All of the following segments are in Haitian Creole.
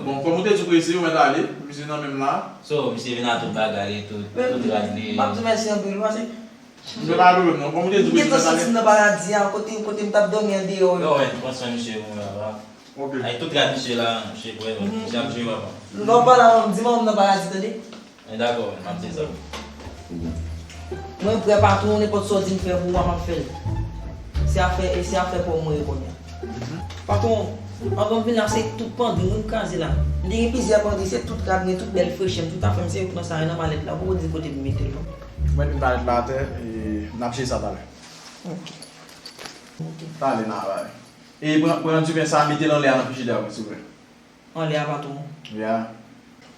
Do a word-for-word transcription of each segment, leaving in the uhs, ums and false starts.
Bon, kòm ou te di w prese, ou mèt ale, misye nan menm la. So, misye vin ak tout bagay li, tout, tout rad li. M ap di w mèsi anpil, paske m pa dwe non, kòm ou te di w prese, ou mèt ale. M santi m nan paradi a, kote, kote m t ap dòmi andeyò yo. Yo, men, pran swen misye pou mwen, papa. Ok. Ay, tout rad misye la, misye prè, misye ap jwe, papa. Lè w pale a mwen, di mwen m nan paradi, tande. Men dakò, men, m ap di sa. Mwen prè, patwon, nenpòt sa w di m fè pou ou a, m ap fè l. Se afè, e se afè pa w mwen ye kounye a. Patwon, anvan m vin la, se tout pandri wi m kraze la. M te gen plizyè pandri, se tout rad mwen, tout bèl frechè m, tout afè m, se yo k nan sa, yo nan malèt la. Ou poko di kote m mete l non. Mwen vin malèt la atè, e n ap jere sa talè. Ok. Ok. Talè n a bay. E pran, pran diven sa, mete l anlè a nan frijidè a, silvouplè. Anlè a, patwon. Ya.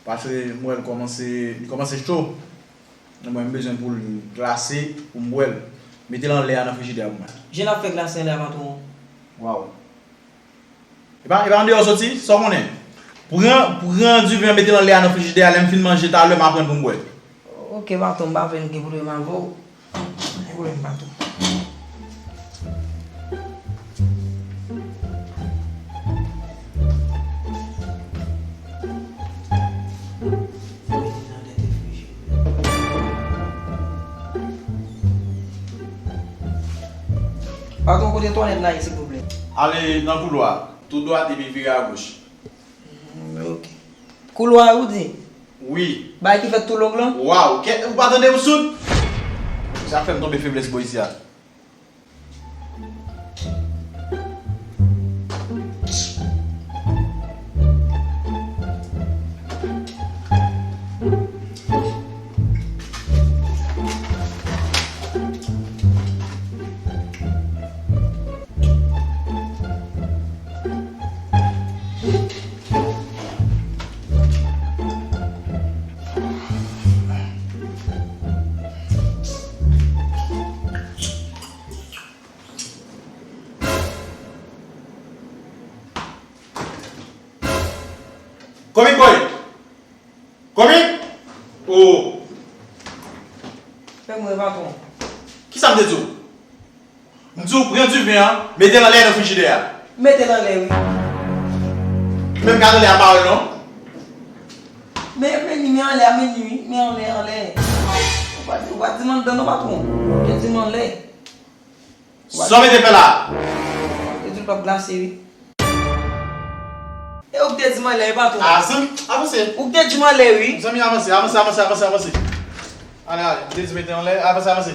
Paske m wè l kòmanse, li kòmanse cho. Mwen, m bezwen pou l glase, pou m bwè l. Mete l anlè a nan frijidè a pou mwen. Jan n ap fè glase anlè a, patwon. Waw. E pa, e pa andeyò w soti, sa w konnen. Pran, pran diven an, mete l anlè a nan frijidè a, lè m fin manje talè, m a pran l pou m bwè. Ok, patwon, m pa vle m gen pwoblèm avè w. Gen pwoblèm, patwon. Patwon, kote twalèt la ye, silvouplè? Ale nan koulwa, tou dwat epi vire agoch. Mm, ok. Koulwa, ou di? Wi. Bagay ki fèt tou long lan? Waw, kè, ou pa tande, ou soud? Sa fè m tonbe feblès bò isi a. Komik bòy! Komik! O! Fè mwen, patwon. Kisa m te di w? M di w pran diven an, mete l anlè nan frijidè a. Mete l anlè, wi. Men m gade anlè a pa wè l non. Men, men li, men anlè a, men li, wi. Men anlè, anlè. Ou pa di, ou pa di m anndan non, patwon. Ou te di m anlè. Sa w mete fè la? Yo di l p ap glase, wi. E ou k te di m anlè, wi, patwon. A, zanmi, avanse. Ou k te di m anlè, wi. Zanmi, avanse, avanse, avanse, avanse, avanse. Ale, ale, m te di mete anlè, avanse, avanse.